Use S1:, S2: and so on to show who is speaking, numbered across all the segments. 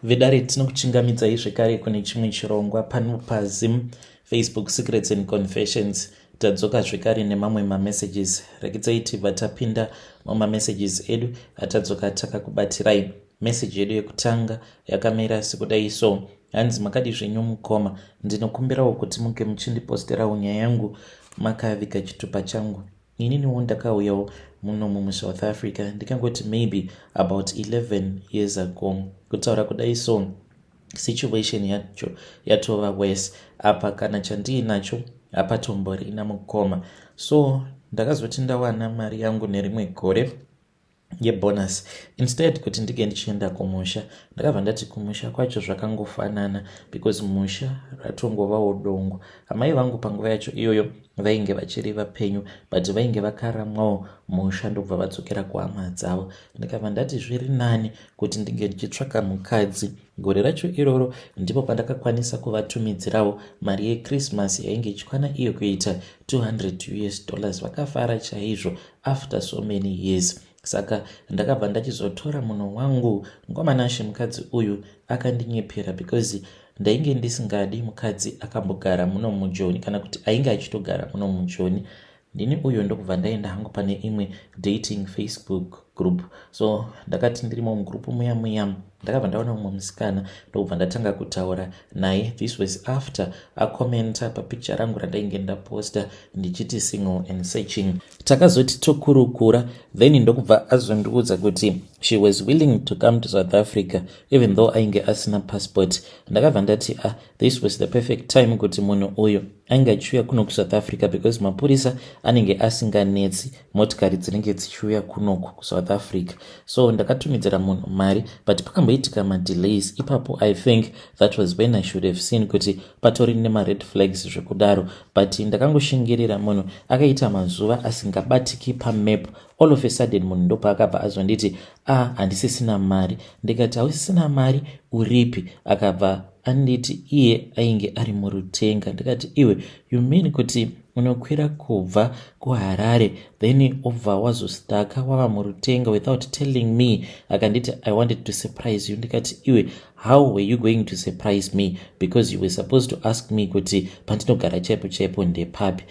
S1: Vedare, tinokuchingamidzai zvekare kune chimwe chirongwa pano paZim Facebook Secrets and Confessions. Tadzoka zvekare nemamwe mamessages. Rekidzai tibva tapinda mumamessages edu atadzoka takakubatirai. Message yedu yekutanga yakamira sekudai so. Hanzi, "Makadi zvenyu mukoma? Ndinokumbirawo kuti muge muchindiposterawo nyaya yangu makaviga chitupa changu. Ininiwo ndakauyawo muno muSouth Africa, ndikangoti maybe about 11 years ago. Kutaura kudai so, situation yacho yatova worse. Apa kana chandiinacho hapatomborina, mukoma. So ndakazoti ndawana mari yangu nerimwe gore yebonus, instead kuti ndinge ndichienda kumusha, ndakabva ndati kumusha kwacho zvakangofanana, because musha ratongovawo dongo. Amai vangu panguva yacho iyoyo vainge vachiri vapenyu, but vainge vakaramwawo musha, ndobva vadzokera kuhama dzavo. Ndikabva ndati zviri nani kuti ndinge ndichitsvaka mukadzi. Gore racho iroro ndipo pandakakwanisa kuvatumidzirawo mari yeChristmas yainge ichikwana iyo kuita $200 US. Vakafara chaizvo after so many years. Saka ndakabva ndachizotora munhu wangu ngomanashe. Mukadzi uyu akandinyepera, because ndainge ndisingadi mukadzi akambogara muno muJoni, kana kuti ainge achitogara muno muJoni. Ndini uyo ndokubva ndaenda hangu pane imwe dating Facebook group. So ndakati ndirimo mugroup muya muya, ndakabva ndaona mumwe musikana, ndokubva ndatanga kutaura naye. This was after akomenta papicture rangu randainge ndaposta ndichiti 'single and searching'. Takazoti tokurukura, then ndokubva azondiudza kuti she was willing to come to South Africa even though ainge asina passport. Ndakabva ndati, "Ah, this was the perfect time kuti munhu uyu ainge achiuya kuno kuSouth Africa, because mapurisa anenge asinganetsi motikari dzinenge dzichiuya kunoku kuSouth Africa." So ndakatumidzira munhu mari, but pakamboitika madelays ipapo. I think that was when I should have seen kuti patori nemared flags zvekudaro, but ndakangoshingirira. Munhu akaita mazuva asingabatiki pamap. All of a sudden munhu ndopaakabva azonditi, "Ah, handisisina mari." Ndikati, "Hausisina mari? Uripi?" Akabva anditi iye ainge ari muRutenga. Ndikati, "Iwe, you mean kuti unokwira kubva kuHarare, then obva wazostaka wava muRutenga without telling me?" Akanditi, "I wanted to surprise you." Ndikati, "Iwe, how were you going to surprise me? Because you were supposed to ask me kuti pandinogara chaipo chaipo ndepapi."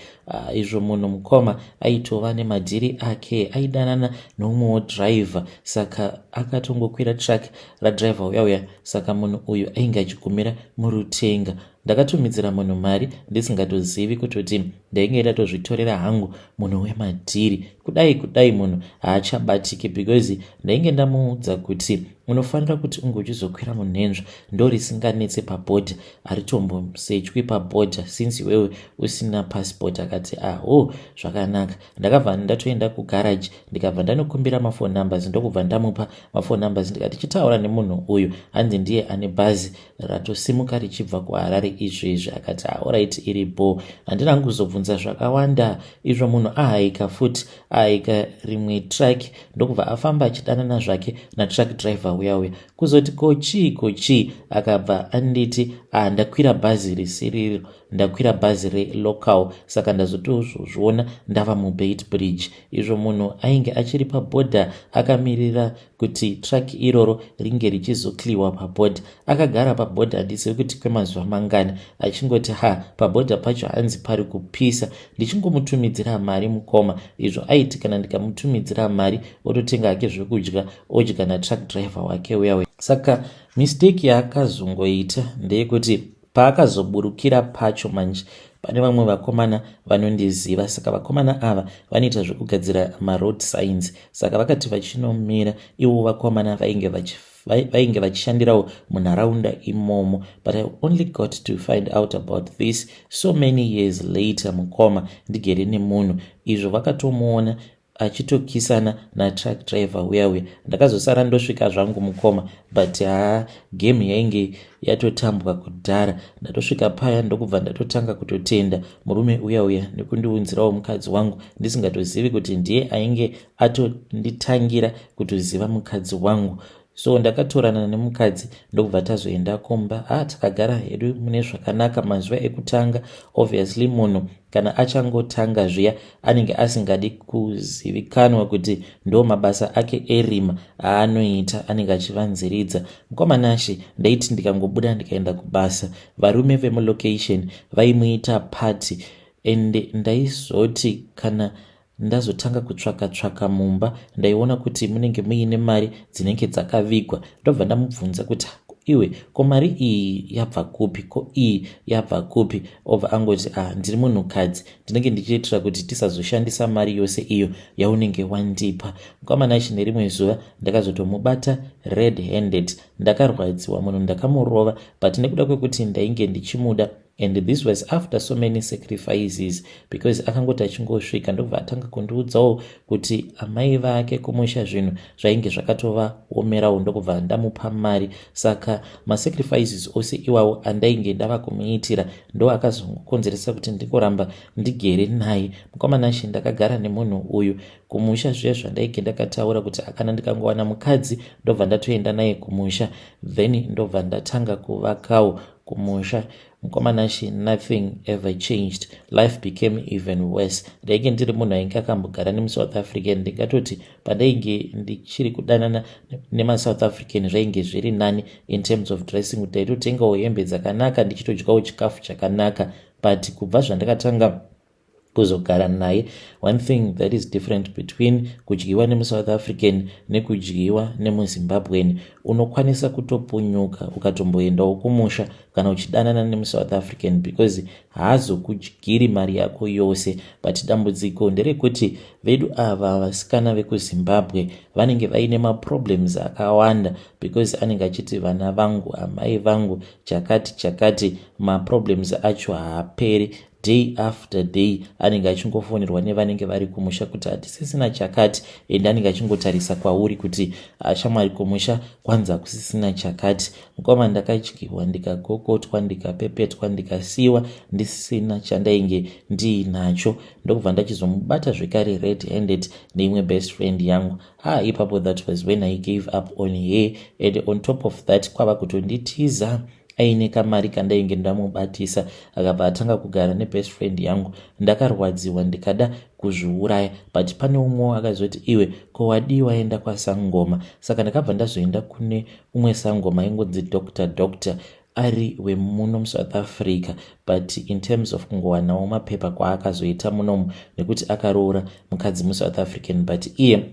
S1: Izvo munhu, mukoma, aitova nemadhiri ake, aidanana nomumwewo driver, saka akatongokwira truck radriver uya uya. Saka munhu uyu ainge achigumira muRutenga. Ndakatumidzira munhu mari ndisingatozivi kutoti ndainge ndatozvitorera hangu munhu wemadhiri. Kudai kudai munhu haachabatiki, because ndainge ndamuudza kuti unofanira kuti unge uchizokwira munhenzva, ndo risinganetse pabhodha, haritombosechwi pabhodha, since iwewe usina passport. Akati, "Aho, ah, zvakanaka." Ndakabva ndatoenda kugaraji, ndikabva ndanokumbira maphone numbers, ndokubva ndamupa maphone numbers. Ndikati, "Chitaura nemunhu uyu, hanzi ndiye ane bhazi ratosimuka richibva kuHarare izvezvi." Akati, "Alright, iri bo." Handina kuzobvunza zvakawanda. Izvo munhu ahaika futi, ahaika rimwe truck, ndokubva afamba achidanana zvake natruck driver uya uya. Kuzoti kochii kochii, akabva anditi, "Ah, ndakwira bhazi risiriro, ndakwira bhazi relocal, saka ndazotozozviona ndava muBeitbridge." Izvo munhu ainge achiri pabhodha, akamirira kuti truck iroro ringe richizoclearwa pabhodha. Akagara pabhodha, handizivi kuti kwemazuva mangani, achingoti, "Ha, pabhodha pacho hanzi pari kupisa." Ndichingomutumidzira mari, mukoma. Izvo aiti kana ndikamutumidzira mari, ototenga hake zvekudya, odya natruck driver wake uya. Saka mistake yaakazongoita ndeyekuti paakazoburukira pacho manje, pane vamwe vakomana vanondiziva. Saka vakomana ava vanoita zvekugadzira maroad signs. Saka vakati vachinomira ivo vakomana vainge vachishandirawo munharaunda imomo. But I only got to find out about this so many years later, mukoma. Ndigere nemunhu, izvo vakatomuona achitokisana natruck driver uya uya. Ndakazosara ndosvika zvangu, mukoma, but haa, game yainge yatotambwa kudhara. Ndatosvika paya, ndokubva ndatotanga kutotenda murume uya uya nekundiunzirawo mukadzi wangu, ndisingatozivi kuti ndiye ainge atonditangira kutoziva mukadzi wangu. So ndakatorana nemukadzi ndokubva tazoenda kumba. Ha, takagara hedu mune zvakanaka mazuva ekutanga. Obviously munhu kana achangotanga zviya anenge asingadi kuzivikanwa kuti ndo mabasa ake erima aanoita, anenge achivanziridza. Mukoma Nashe, ndaiti ndikangobuda ndikaenda kubasa, varume vemulocation vaimuita party, ende ndaizoti kana ndazotanga kutsvaka tsvaka mumba, ndaiona kuti munenge muine mari dzinenge dzakavigwa. Ndobva ndamubvunza kuti, "Iwe, ko mari iyi yabva kupi? Ko iyi yabva kupi?" Obva angoti, "Ah, ndiri munhukadzi, ndinenge ndichiitira kuti tisazoshandisa mari yose iyo yaunenge wandipa." Mukoma Nashe, nerimwe zuva ndakazotomubata red handed. Ndakarwadziwa, munhu ndakamurova, but nekuda kwekuti ndainge ndichimuda, and this was after so many sacrifices, because akangoti achingosvika ndobva atanga kundiudzawo kuti amai vake kumusha zvinhu zvainge zvakatovaomerawo, ndokubva ndamupa mari. Saka masacrifices ose iwawo andainge ndava kumuitira ndo akazongokonzeresa kuti ndingoramba ndigere naye. Mukoma Nashe, ndakagara nemunhu uyu kumusha zviya zvandainge ndakataura kuti akana ndikangowana mukadzi ndobva ndatoenda naye kumusha, then ndobva ndatanga kuvakawo kumusha. Mukoma Nashe, nothing ever changed. Life became even worse. Ndainge ndiri munhu ainge akambogara nemuSouth African. Ndingatoti pandainge ndichiri kudanana nemaSouth African zvainge zviri nani in terms of dressing, kuti ndaitotengawo hembe dzakanaka, ndichitodyawo chikafu chakanaka. But kubva zvandakatanga kuzogara naye, one thing that is different between kudyiwa nemuSouth African nekudyiwa nemuZimbabwean, unokwanisa kutopunyuka ukatomboendawo kumusha kana uchidanana nemuSouth African, because haazokudyiri mari yako yose. But dambudziko nderekuti vedu ava vasikana vekuZimbabwe vanenge vaine maproblems akawanda, because anenge achiti, "Vana vangu, amai vangu, chakati chakati." Maproblems acho haaperi. Day after day anenge achingofonerwa nevanenge vari kumusha kuti hatisisina chakati, ende anenge achingotarisa kwauri kuti, "Shamwari, kumusha kwanzi hakusisina chakati." Mukoma, ndakadyiwa, ndikagokotwa, ndikapepetwa, ndikasiyiwa ndisina chandainge ndiinacho. Ndokubva ndachizomubata zvekare red handed neimwe best friend yangu. Ah, ipapo that was when I gave up on her. And on top of that, kwava kutonditiza aine kamari kandainge ndamubatisa, akabva atanga kugara nebest friend yangu. Ndakarwadziwa, ndikada kuzviuraya, but pane umwewo akazoti, "Iwe, ko wadii waenda kwasangoma?" Saka ndakabva ndazoenda kune umwe sangoma aingonzi Doctor Doctor, ari wemuno muSouth Africa, but in terms of kungowanawo mapepa kwaakazoita munomu, nekuti akaroora mukadzi muSouth African, but iye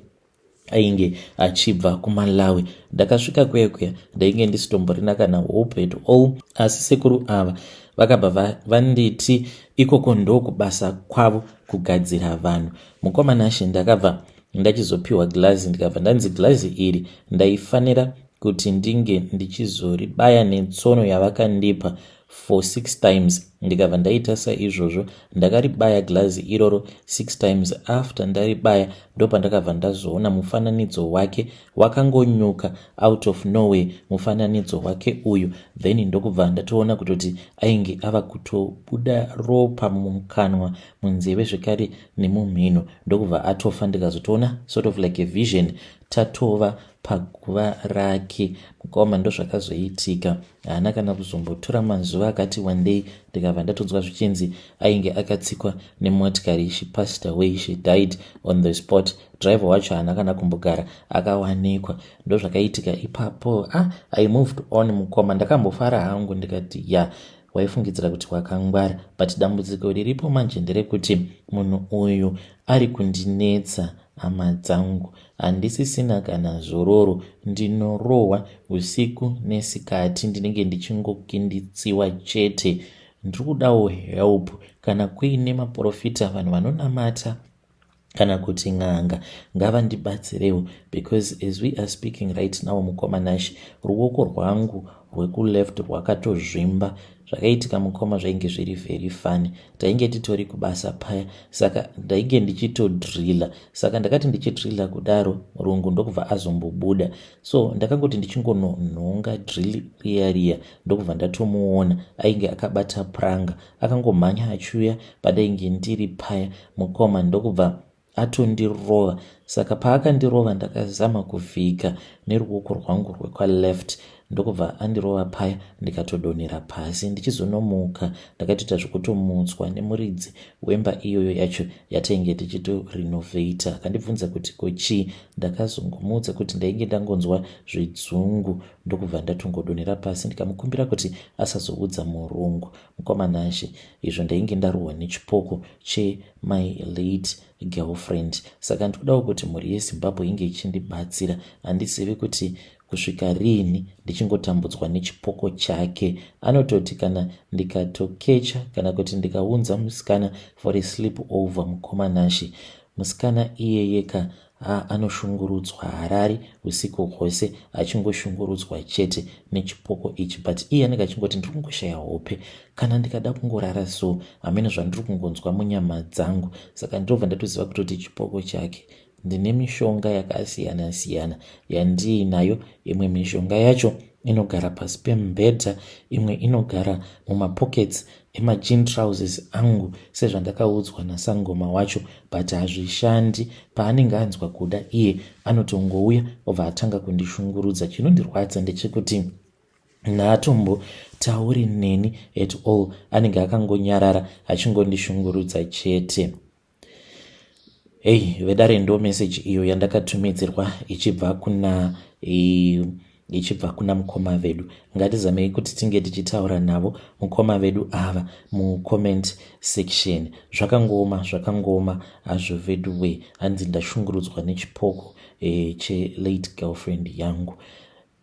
S1: ainge achibva kuMalawi. Ndakasvika kuya kuya, ndainge ndisitomborina kana hope at all, asi sekuru ava vakabva vanditi ikoko ndokubasa kwavo kugadzira vanhu. Mukoma Nashe, ndakabva ndachizopiwa glazi, ndikabva ndanzi glazi iri ndaifanira kuti ndinge ndichizoribaya netsono yavakandipa for six times. Ndikabva ndaita saizvozvo, ndakaribaya glazi iroro six times. After ndaribaya, ndopandakabva ndazoona mufananidzo wake wakangonyuka out of nowhere, mufananidzo wake uyu. Then ndokubva ndatoona kutoti ainge ava kutobuda ropa mumukanwa, munzeve zvekare nemumhino, ndokubva atofa. Ndikazotoona sort of like a vision tatova paguva rake. Mukoma, ndozvakazoitika. Haana kana kuzombotora mazuva akati wandei, ndikabva ndatonzwa zvichinzi ainge akatsikwa nemotikari. She passed away, she died on the spot. Driver wacho haana kana kumbogara akawanikwa. Ndozvakaitika ipapo. Ah, I moved on, mukoma. Ndakambofara hangu, ndikati, "Ya, waifungidzira kuti wakangwara." But dambudziko riripo manje nderekuti munhu uyu ari kundinetsa, hama dzangu. Handisisina kana zororo. Ndinorohwa usiku nesikati, ndinenge ndichingokinditsiwa chete. Ndiri kudawo help kana kuine maprofita, vanhu vanonamata, kana kuti n'anga, ngavandibatsirewo, because as we are speaking right now, mukoma Nashe, ruoko rwangu rwekuleft rwakatozvimba. Zvakaitika, mukoma, zvainge zviri very funny. Tainge titori kubasa paya, saka ndainge ndichitodrilla. Saka ndakati ndichidrilla kudaro, murungu ndokubva azombobuda. So ndakangoti ndichingononhonga drill riya riya, ndokubva ndatomuona ainge akabata pranga, akangomhanya achiuya pandainge ndiri paya, mukoma, ndokubva Atondirova saka paakandirova ndakazama kuvhika neruoko rwangu rwekwaleft ndokubva andirova paya ndikatodonhera pasi. Ndichizonomuka ndakatoita zvekutomutswa nemuridzi wemba iyoyo yacho yatainge tichitorenovata. Akandibvunza kuti ko chii, ndakazongomuudza kuti ndainge ndangonzwa zvidzungu ndokubva ndatongodonhera pasi ndikamukumbira kuti asazoudza murungu. Mukoma Nashe, izvo ndainge ndarohwa nechipoko chemy late girlfriend saka ndikudawo kuti mhuri yeZimbabwe inge ichindibatsira. Handizivi kuti kusvika riini ndichingotambudzwa nechipoko chake. Anototi kana ndikatokecha kana kuti ndikaunza musikana for a sleep over, mukoma Nashe, musikana iyeyeka anoshungurudzwa, harari usiku hwose achingoshungurudzwa chete nechipoko ichi, but iye anenge achingoti ndiri kungoshaya hope kana ndikada kungorara, so hamene zvandiri kungonzwa munyama dzangu. Saka ndinobva ndatoziva kutoti chipoko chake. Ndine mishonga yakasiyana siyana yandiinayo. Imwe mishonga yacho inogara pasi pemubhedha, imwe inogara mumapockets emajean trousers angu sezvandakaudzwa nasangoma wacho, but hazvishandi. Paanenge anzwa kuda iye anotongouya obva atanga kundishungurudza. Chinondirwadza ndechekuti naatombotauri neni at all, anenge akangonyarara achingondishungurudza chete. Hei vedare, ndo message iyo yandakatumidzirwa ichibva kuna mukoma vedu. Ngatizamei kuti tinge tichitaura navo mukoma vedu ava mucomment section. Zvakangooma, zvakangooma hazvo vedu we. Hanzi ndashungurudzwa nechipoko chelate girlfriend yangu.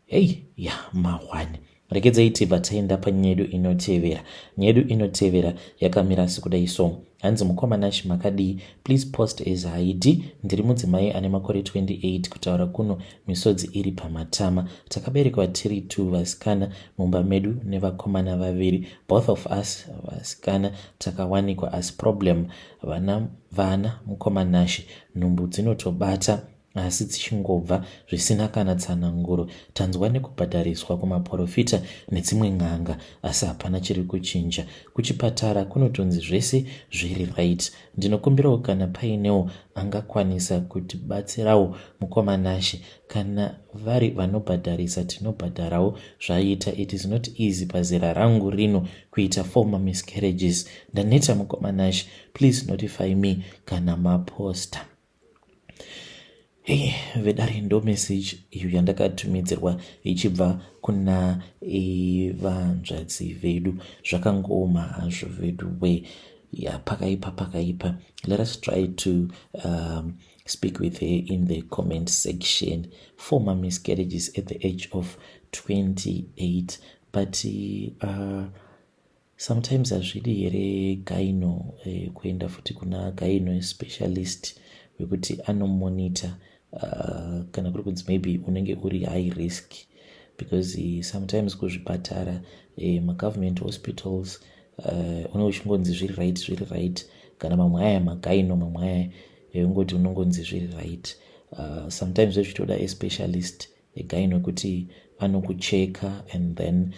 S1: Hei ya mahwani, regedzai tibva taenda panyaya yedu inotevera. Nyaya yedu inotevera yakamira sekudai so. Hanzi, "Mukoma Nashi, makadii? Please post as Haidi. Ndiri mudzimai ane makore 28. Kutaura kuno misodzi iri pamatama. Takaberekwa tiri two vasikana mumba medu nevakomana vaviri. Both of us vasikana takawanikwa, asi problem vana, vana mukoma Nashi, nhumbu dzinotobata asi dzichingobva zvisina kana tsananguro. Tanzwa nekubhadhariswa kumaprofita nedzimwe n'anga, asi hapana chiri kuchinja. Kuchipatara kunotonzi zvese zviri right. Ndinokumbirawo kana painewo angakwanisa kutibatsirawo, mukoma Nashe. Kana vari vanobhadharisa, tinobhadharawo, zvaita. It is not easy pazera rangu rino kuita four mamiscarriages. Ndaneta, mukoma Nashe. Please notify me kana maposta." Hei vedare, ndo message iyo yandakatumidzirwa ichibva kuna vanzvadzi vedu. Zvakangooma hazvo vedu we. Ya, pakaipa, pakaipa. Let us try to speak with her in the comment section. Four miscarriages at the age of 28, but sometimes hazvidi here gyno, kuenda futi kuna gyno specialist wekuti anomonita kana kuri kunzi maybe unenge uri high risk, because sometimes kuzvipatara, magovernment hospitals, unenge uchingonzi zviri right, zviri right. Kana mamwe aya magyno, mamwe aya ungoti unongonzi zviri right. Sometimes zvezvitoda especialist egyno kuti anokucheka and then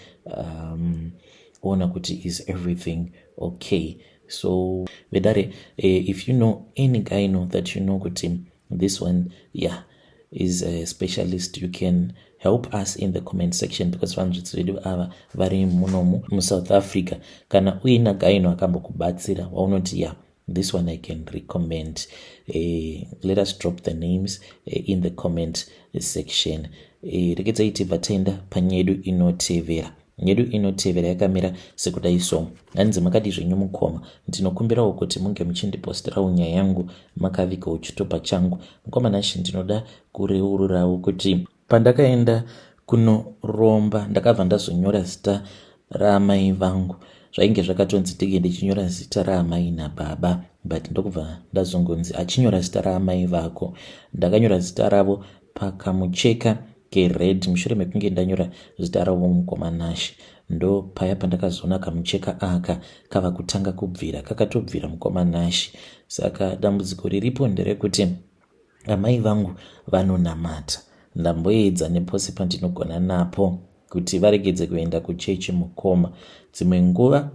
S1: ona kuti is everything okay. So vedare, if you know any gyno that you know kuti this one, yeah, is a specialist, you can help us in the comment section, because vanzvitsi vedu ava vari munomu muSouth Africa. Kana uina gyno akambokubatsira waunoti, "Yeah, this one I can recommend," let us drop the names in the comment section. Regedzai tibva taenda panyaya yedu inotevera. Yedu inotevera yakamira sekudai so. Hanzi, "Makadi zvenyu mukoma? Ndinokumbirawo kuti munge muchindipostirawo nyaya yangu makavigawo chitupa changu. Mukoma Nashi, ndinoda kureururawo kuti pandakaenda kunoromba ndakabva ndazonyora zita raamai vangu. Zvainge zvakatonzi ndinge ndichinyora zita raamai nababa, but ndokubva ndazongonzi achinyora zita raamai vako. Ndakanyora zita ravo pakamucheka kered. Mushure mekunge ndanyora zita ravo, mukoma Nashi, ndo paya pandakazoona kamucheka aka kava kutanga kubvira. Kakatobvira, mukoma Nashi. Saka dambudziko riripo nderekuti amai vangu vanonamata. Ndamboedza nepose pandinogona napo kuti varegedze kuenda kuchechi, mukoma. Dzimwe nguva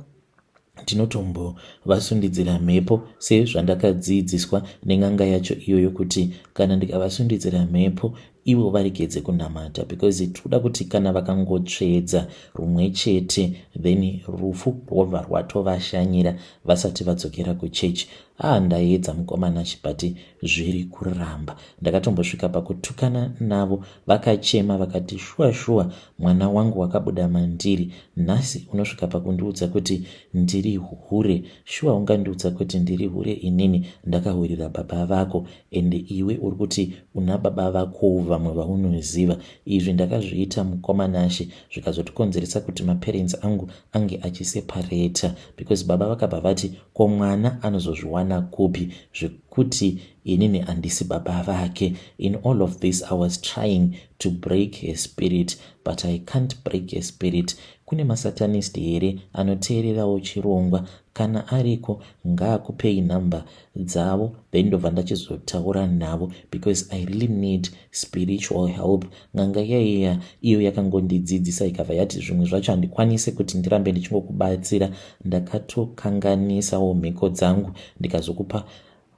S1: Ndinotombovasundidzira mhepo sezvandakadzidziswa nen'anga yacho iyoyo kuti kana ndikavasundidzira mhepo ivo varegedze kunamata, because tikuda kuti kana vakangotsvedza rumwe chete, then rufu rwobva rwatovashanyira vasati vadzokera kuchechi. Aa, ndaedza, mukomana, but zviri kuramba. Ndakatombosvika pakutukana navo. Vakachema vakati, "Shuwa shuwa, mwana wangu wakabuda mandiri, nhasi unosvika pakundiudza kuti ndiri hure? Shuwa ungandiudza kuti ndiri hure inini ndakahurira baba vako, ende iwe uri kuti una baba vako vamwe vaunoziva?" Izvi ndakazviita, mukomanashe, zvikazotikonzeresa kuti maparents angu ange achiseparata, because baba vakabva vati, "Ko mwana anozozviwana kupi zvekuti inini handisi baba vake?" In all of this, I was trying to break a spirit, but I can't break a spirit. Kune masatanist here anoteererawo chirongwa? Kana ariko, ngaakupei nhamba dzavo, then ndobva ndachizotaura navo, because I really need spiritual help. N'anga yaiya iyo yakangondidzidzisa, ikabva yati zvimwe zvacho handikwanisi kuti ndirambe ndichingokubatsira. Ndakatokanganisawo mhiko dzangu, ndikazokupa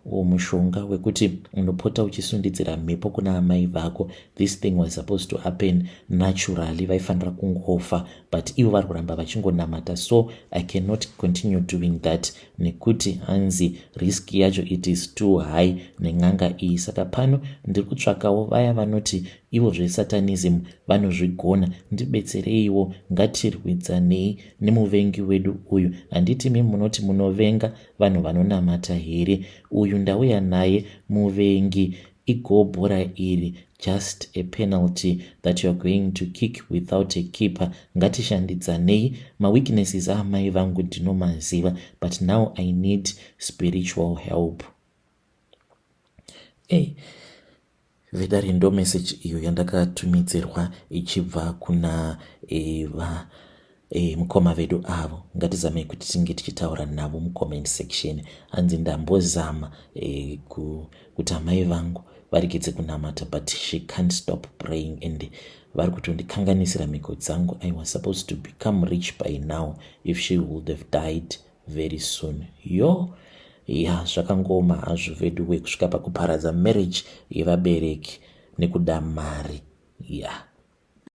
S1: mushonga wekuti unopota uchisundidzira mhepo kuna amai vako. This thing was supposed to happen naturally, vaifanira kungofa, but ivo vari kuramba vachingonamata, so I cannot continue doing that nekuti hanzi risk yacho, it is too high nen'anga iyi. Saka pano ndiri kutsvakawo vaya vanoti ivo zvesatanism vanozvigona. Ndibetsereiwo, ngatirwidzanei nemuvengi wedu uyu. Handiti mi munoti munovenga vanhu vanonamata here? Uyu ndauya naye muvengi, igobhora iri, just a penalty that you are going to kick without a keeper. Ngatishandidzanei. Maweaknesses aamai vangu ndinomaziva, but now I need spiritual help. Ei vedare, ndo message iyo yandakatumidzirwa ichibva kuna eva mukoma vedu avo. Ngatizamei kuti tinge tichitaura navo mucomment section. Hanzi ndambozama kuti amai vangu varegedze kunamata, but she can't stop praying and vari kutondikanganisira mhiko dzangu. I was supposed to become rich by now if she would have died very soon. Yo ya, zvakangoma hazvo vedu, kusvika pakuparadza marriage yevabereki nekuda mari ya.